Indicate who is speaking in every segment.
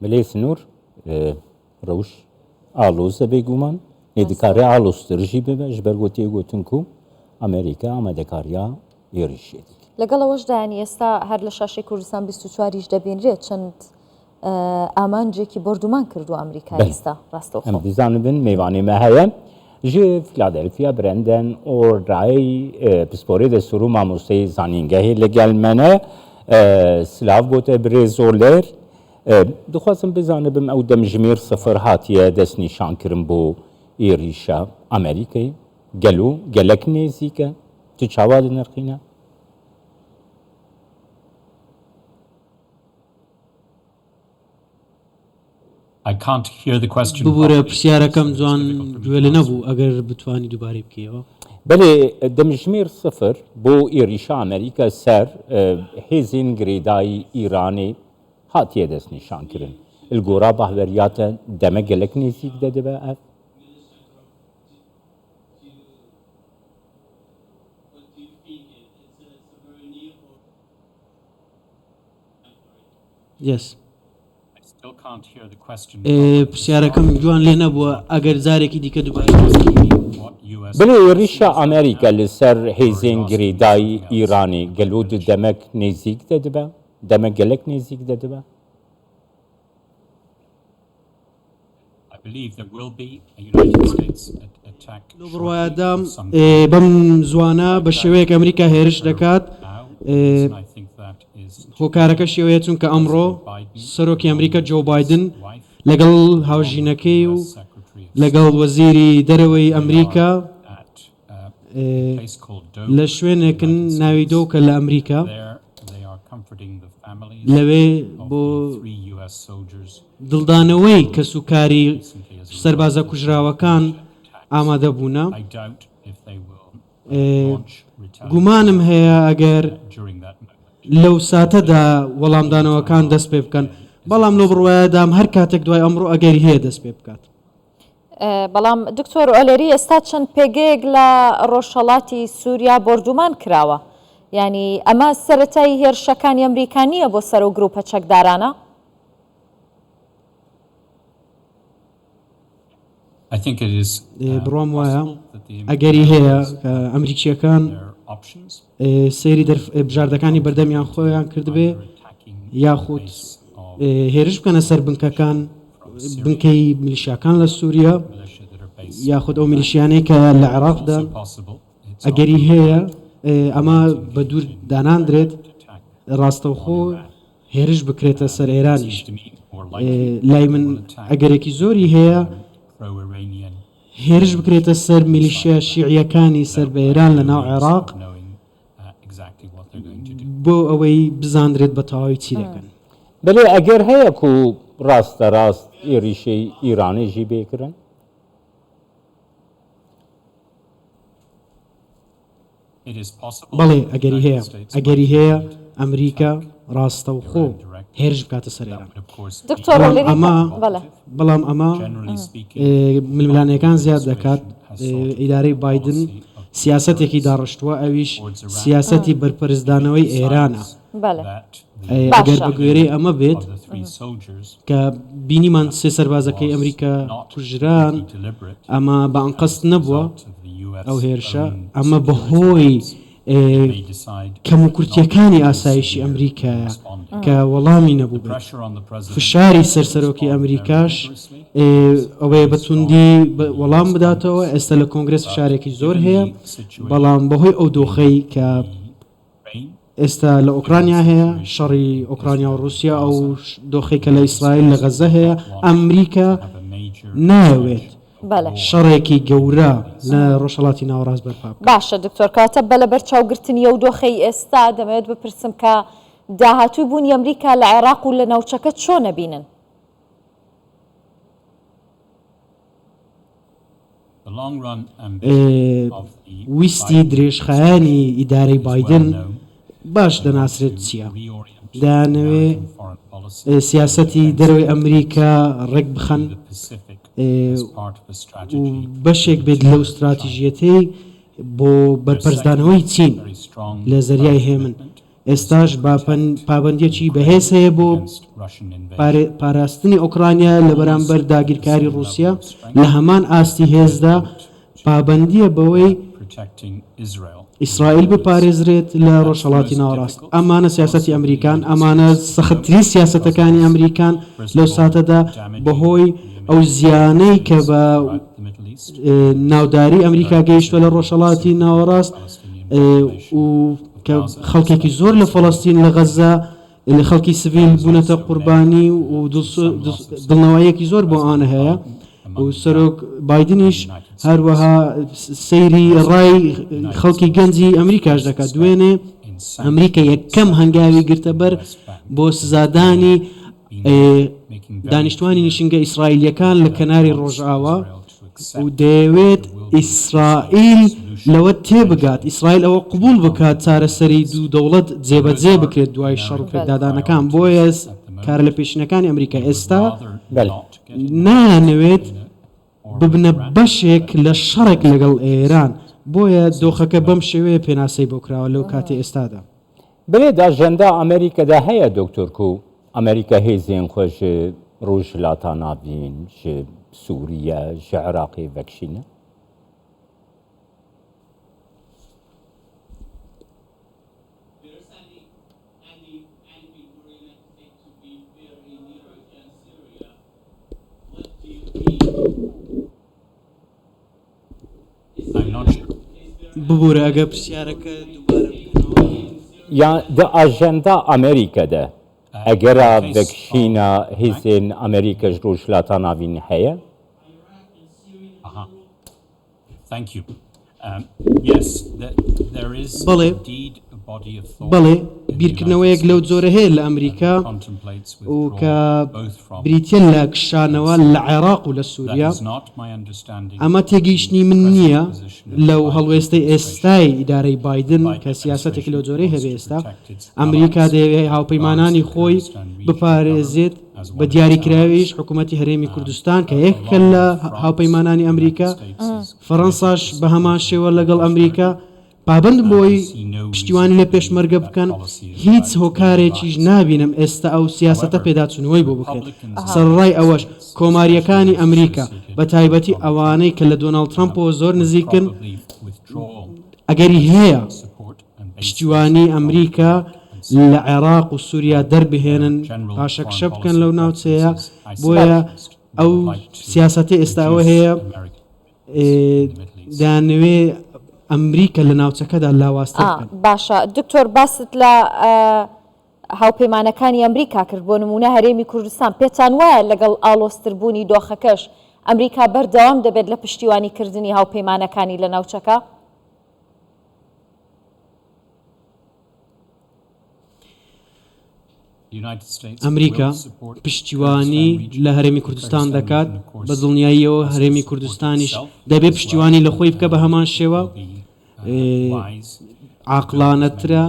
Speaker 1: Belê sinûr rewş aloz e bêguman. Lê dikare aloztir jî bibe ji ber ku tê gotin ku Amerîka amadekariya êrîşê dike.
Speaker 2: لەگەڵ ئەوەشدا یانی ئێستا هەر لە شاشەی کوردستان 24 یش دەبینرێت چەند ئامانجێکی بۆردومان کردووە ئەمریکا ئێستا ڕاستەوخۆ.
Speaker 1: ئەم بزانبن مێوانێ مە هەیە ji Philadelphia Brenden O'Reilly پسپۆرê destûr û mamosteyê zanîngehê li gel me ne. Silav bo te birêz Oler. Dixwazim bizanibim ew demjimêr sifir hatiye destnîşankirin bo êrîşa Amerîkayê. Gelo gelek nêzîk e? Tu çawa dinirxîne?
Speaker 3: ببورە پرسیارەکەم جوان گوێ لێ نەبوو ئەگەر بتوانی دووبارەی بکەیەوە.
Speaker 1: بەلێ دەمژمێر سفر بۆ ئێریشا ئەمریکا سەر هێزێن گرێدایی ئیرانێ هاتیە دەستنیشان کرن. li gora bahweriya te deme gelek nêzîk de dibe ev؟
Speaker 3: Yes. پرسیارەکەم جوان لێ نەبووە ئەگەر جارێکی دیکە دووبارە
Speaker 1: بەلێ ێریشا ئەمریکا li ser hêzên girêdayî Îranê gelo di demek nêzîk de dibe? Demek gelek nêzîk de dibe?
Speaker 3: لەو بڕوایەدام بەم زوانە بە شێوەیەک ئەمریکا هێرش دەکات هۆکارەکەشی ئەوەیە چونکە ئەمڕۆ سەرۆکی ئەمریکا جۆ بایدن لەگەڵ هاوژینەکەی و لەگەڵ وەزیری دەرەوەی ئەمریکا لە شوێنێکن ناوی دۆکە لە ئەمریکا لەوێ بۆ دڵدانەوەی کەسوکاری سەربازە کوژراوەکان ئامادە بوونە. گومانم هەیە ئەگەر لەو ساتەدا وەڵامدانەوەکان دەست پێ بکەن، بەڵام لەو بڕوایەدام هەر کاتێک دوای ئەمڕۆ ئەگەری هەیە دەست پێ بکات.
Speaker 2: بەڵام دکتۆر ئۆلێری ئێستا چەند پێگەیەک لە ڕۆژهەڵاتی سووریا بۆردومان کراوە، یانی ئەمە سەرەتای هێرشەکانی ئەمریکا نییە بۆ سەر ئەو گرووپە چەکدارانە؟
Speaker 3: بڕوام وایە ئەگەری هەیە کە ئەمریکییەکان سەیری بژاردەکانی بەردەمیان خۆیان کردبێ یاخود هێرش بکەنە سەر بنکەکان بنکەی میلیشیاکان لە سووریا یاخود ئەو میلیشیانەی کە لە عێراقدا ئەگەری هەیە ئەمە بە دوور داناندرێت ڕاستەوخۆ هێرش بکرێتە سەر ئێرانیش لای من ئەگەرێکی زۆری هەیە هێرش بکرێتە سەر میلیشیا شیعیەکانی سەر بە ئێران لە ناو عێراق بۆ ئەوەی بزانرێت بە تەواوی چی دەکەن.
Speaker 1: بەلێ ئەگەر هەیە کو ڕاستە ڕاست ئێریشەی ئیرانێ ژی بێ کرن.
Speaker 3: بەڵێ ئەگەری هەیە، ئەگەری هەیە ئەمریکا ڕاستەوخۆ هێرش بکاتە سەر ئێران. بەڵام ئەمە بەڵام ئەمە ململانێکان زیاد دەکات. ئیدارەی بایدن سیاسەتێکی داڕشتووە ئەویش سیاسەتی بەرپەرچدانەوەی ئێرانە. ئەگەر بە گوێرەی ئەمە بێت کە بینیمان سێ سەربازەکەی ئەمریکا کوژران ئەمە بە ئەنقەست نەبووە ئەو هێرشە ئەمە بەهۆی کەموکورتیەکانی ئاسایشی ئەمریکایە کە وەڵامی نەبوو بێت فشاری سەر سەرۆکی ئەمریکاش ئەوەیە بە توندی وەڵام بداتەوە ئێستا لە کۆنگرس فشارێکی زۆر هەیە بەڵام بەهۆی ئەو دۆخەی کە ئێستا لە ئۆکرانیا هەیە، شەڕی ئۆکرانیا و ڕووسیا، ئەو دۆخەی کە لە ئیسرائیل لە غەززە هەیە، ئەمریکا نایەوێت شەڕێکی گەورە لە ڕۆژهەڵاتی ناوەڕاست بەرپا بکات.
Speaker 2: باشە دکتۆر کەواتە بە لەبەرچاوگرتنی ئەو دۆخەی ئێستا دەمەوێت بپرسم کە داهاتووی بوونی ئەمریکا لە عێراق و لە ناوچەکە چۆن ئەبینن؟
Speaker 3: ویستی درێژخایەنی ئیدارەی بایدن باش دەناسرێت چییە، دەیانەوێ سیاسەتی دەرەوەی ئەمریکا ڕێکبخەن و بەشێک بێت لەو ستراتیژیەتەی بۆ بەرپەرچدانەوەی چین لە زەریای هێمن. ئێستاش پابەندییەکی بەهێز هەیە بۆ. پاراستنی ئۆکرانیایە لە بەرامبەر داگیرکاری ڕووسیا، لە هەمان ئاستی هێزدا پابەندییە بەوەی ئیسرائیل بپارێزرێت لە ڕۆژهەڵاتی ناوەڕاست. ئەمانە سیاسەتی ئەمریکان، ئەمانە سەختترین سیاسەتەکانی ئەمریکان لەو ساتەدا بەهۆی ئەو زیانەی کە بە ناوداری ئەمریکا گەیشتووە لە ڕۆژهەڵاتی ناوەڕاست و کە خەڵکێکی زۆر لە فەڵەستین لە غەززە خەڵکی سڤیل بوونەتە قوربانی و دڵنەواییەکی زۆر بۆ ئەوانە هەیە و سەرۆک بایدنیش هەروەها سەیری ڕای خەڵکی گەنجی ئەمریکاش دەکات دوێنێ ئەمریکا یەکەم هەنگاوی گرتە بەر بۆ سزادانی دانیشتوانی نیشینگە ئیسرائیلیەکان لە کەناری ڕۆژئاوا و دەیەوێت ئیسرائیل لەوە تێبگات، ئیسرائیل ئەوە قبوڵ بکات چارەسەری دوو دەوڵەت جێبەجێ بکرێت دوای شەڕ و پێکدادانەکان، بۆیە کارە لەپێشینەکانی ئەمریکا ئێستا نایانەوێت ببنە بەشێک لە شەڕێک لەگەڵ ئێران، بۆیە دۆخەکە بەم شێوەیە پێناسەی بۆ کراوە لەو کاتەی ئێستادا.
Speaker 1: بەێ دە ئاژێندا ئەمریکا دا هەیە دکتۆر کو ئەمریکا هێزێن خوە ژ ڕوژهلاتا ناڤین، ژ سوریە، ژ عراقێ ڤەکشینە؟
Speaker 3: ببورە ئەگەر پرسیارەکە دووبارە بکەنەوە.
Speaker 1: یان دە ئاژێندا ئەمریکا دە ئەگەرا ڤەکشینا هێزێن ئەمریکا ژ ڕوژهلاتا ناڤین هەیە؟
Speaker 3: بەڵێ، بەڵێ، بیرکردنەوەیەک لەو جۆرە هەیە لە ئەمریکا و کە بریتییە لە کشانەوە لە عێراق و لە سووریا. ئەمە تێگەیشتنی من نییە لەو هەڵوێستەی ئێستای ئیدارەی بایدن کە سیاسەتێکی لەو جۆرەی هەبێ ئێستا. ئەمریکا دەیەوێت هاوپەیمانانی خۆی بپارێزێت، بە دیاریکراویش حکوومەتی هەرێمی کوردستان کە یەکێکە لە هاوپەیمانانی ئەمریکا، فەرەنساش بە هەمان شێوە لەگەڵ ئەمریکا پابەندن بەوەی پشتیوانی لە پێشمەرگە بکەن، هیچ هۆکارێکیش نابینم ئێستا ئەو سیاسەتە پێداچوونەوەی بۆ بکرێت. سەرەڕای ئەوەش کۆمارییەکانی ئەمریکا، بە تایبەتی ئەوانەی کە لە دۆناڵد ترەمپەوە زۆر نزیکن، ئەگەری هەیە پشتیوانی ئەمریکا لە عێراق و سووریا دەربهێنن، پاشەکشە بکەن لەو ناوچەیە، بۆیە ئەو سیاسەتەی ئێستا ئەوە هەیە دەیانەوێ ئەمریکا لە ناوچەکەدا لاوازتر بکەن.
Speaker 2: باشە دکتۆر باست لە هاوپەیمانەکانی ئەمریکا کرد بۆ نمونە هەرێمی کوردستان پێتان وایە لەگەڵ ئاڵۆزتربوونی دۆخەکەش ئەمریکا بەردەوام دەبێت لە پشتیوانی کردنی هاوپەیمانەکانی لە ناوچەکە؟
Speaker 3: ئەمریکا پشتیوانی لە هەرێمی کوردستان دەکات، بە دڵنیاییەوە هەرێمی کوردستانیش دەبێت پشتیوانی لە خۆی بکە بە هەمان شێوە عاقڵانەترە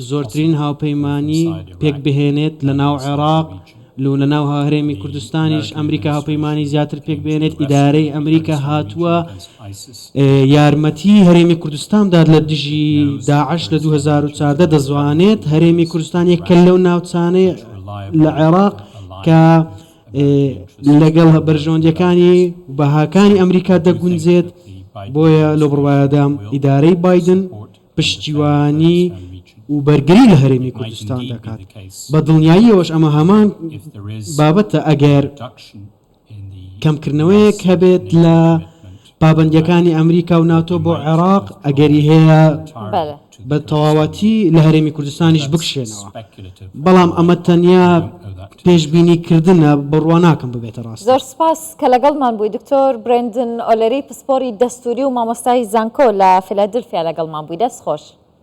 Speaker 3: زۆرترین هاوپەیمانی پێک بهێنێت لە ناو عێراق لو لە ناو هەرێمی کوردستانیش ئەمریکا هاوپەیمانی زیاتر پێک بێنێت ئیدارەی ئەمریکا هاتووە یارمەتی هەرێمی کوردستان بدات لە دژی داعش لە 2014 دەزوانێت هەرێمی کوردستان یەکە لەو ناوچانەی لە عێراق کە لەگەڵ بەرژەوەندیەکانی بەهاکانی ئەمریکا دەگونجێت بۆیە لەو بڕوایەدام ئیدارەی بایدن پشتیوانی و بەرگری لە هەرێمی کوردستان دەکات بە دڵنیاییەوەش ئەمە هەمان بابەتە ئەگەر کەمکردنەوەیەک هەبێت لە پابەندییەکانی ئەمریکا و ناتۆ بۆ عێراق، ئەگەری هەیە بە تەواوەتی لە هەرێمی کوردستانیش بکشێنەوە، بەڵام ئەمە تەنیا پێشبینیکردنە، بڕوا ناکەم ببێتە ڕاستی.
Speaker 2: زۆر سوپاس کە لەگەڵمان بووی دکتۆر برێندن ئۆلێری پسپۆری دەستوری و مامۆستای زانکۆ لە فیلادلفیا لەگەڵمان بووی دەست خۆش.